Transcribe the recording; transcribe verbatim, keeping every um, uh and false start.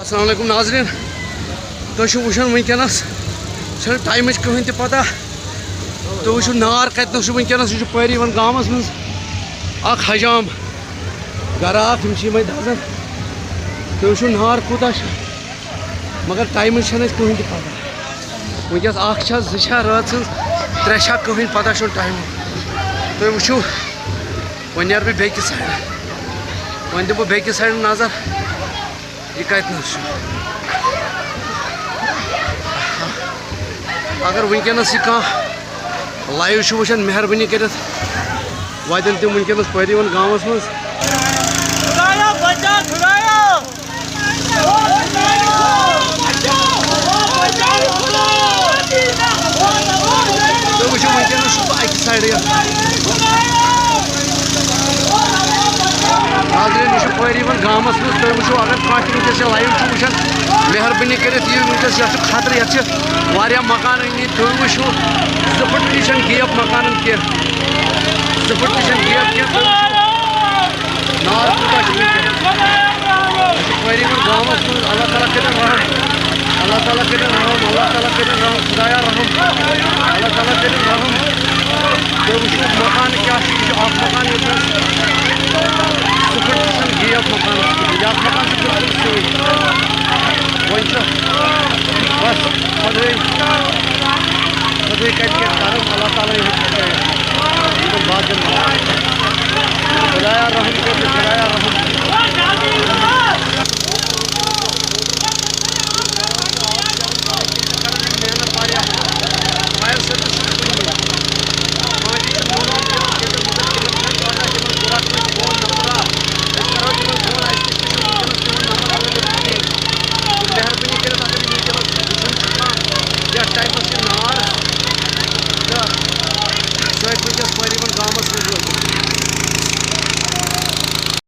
السلام علیکم ناظرین، تُہۍ چھِو وٕچھان وٕنکیٚنَس چھَنہٕ ٹایمٕچ کٕہٕنۍ تہِ پَتہ۔ تُہۍ وٕچھِو نار کَتہِ نَس چھُ وٕنکیٚنَس، یہِ چھُ پٲری یِوان گامَس منٛز اَکھ حجام گَرٕ اَکھ، یِم چھِ یِمَے دَزان۔ تُہۍ وٕچھِو نار کوٗتاہ چھُ، مگر ٹایمٕچ چھَنہٕ اَسہِ کٕہٕنۍ تہِ پَتہ۔ وٕنکیٚس اَکھ چھا، زٕ چھا رٲژ ہٕنٛز، ترٛےٚ چھا، کٕہٕنۍ پَتہ چھُنہٕ ٹایمُک۔ تُہۍ وٕچھِو، وۄنۍ نیرٕ بہٕ بیٚکِس سایڈٕ، وۄنۍ دِمہٕ بہٕ بیٚکِس سایڈٕ نظر۔ یہِ کَتہِ نَس چھُ؟ اگر وٕنکیٚنَس یہِ کانٛہہ لایِو چھُ وٕچھان، مہربٲنی کٔرِتھ واتن تِم وٕنکیٚنَس پٲری یِوان گامَس منٛز۔ خدایا بچا، خدایا! تُہۍ وٕچھِو وٕنکیٚنَس چھُس بہٕ اَکہِ سایڈٕ یَتھ۔ ناظریٖن، یہِ چھُ پٲری یِوان گامَس منٛز۔ تُہۍ وٕچھِو، اگر کانٛہہ تہِ وٕنکیٚس یہِ لایِو چھُ وٕچھان، مہربٲنی کٔرِتھ یِیِو وٕنکیٚس۔ یَتھ چھُ خطرٕ، یَتھ چھِ واریاہ مکان ٲمٕتۍ۔ تُہۍ وٕچھِو، زٕ فُٹ تہِ چھَنہٕ گیپ مکانَن کینٛہہ، زٕ فُٹ تہِ چھَنہٕ گیپ کینٛہہ۔ تُہۍ وٕچھِو، نار کوٗتاہ چھُ وٕنکیٚس۔ یہِ چھُ پٲری یِوان گامَس منٛز۔ اللہ تعالیٰ کٔرِنۍ رحم، اللہ تعالیٰ کٔرِنۍ رحم، اللہ تعالیٰ کٔرِنۍ رحم، خدایا رحم، اللہ تعالیٰ کٔرِنۍ رحم۔ تُہۍ وٕچھِو مکان کیٛاہ چھُ، یہِ چھُ اَکھ مکان ییٚتہِ نَس۔ زٕ فُٹ تہِ چھُنہٕ گیپ مکانَس کِہیٖنۍ۔ یہِ اَکھ مکان چھُ بِلکُل سیوٚد۔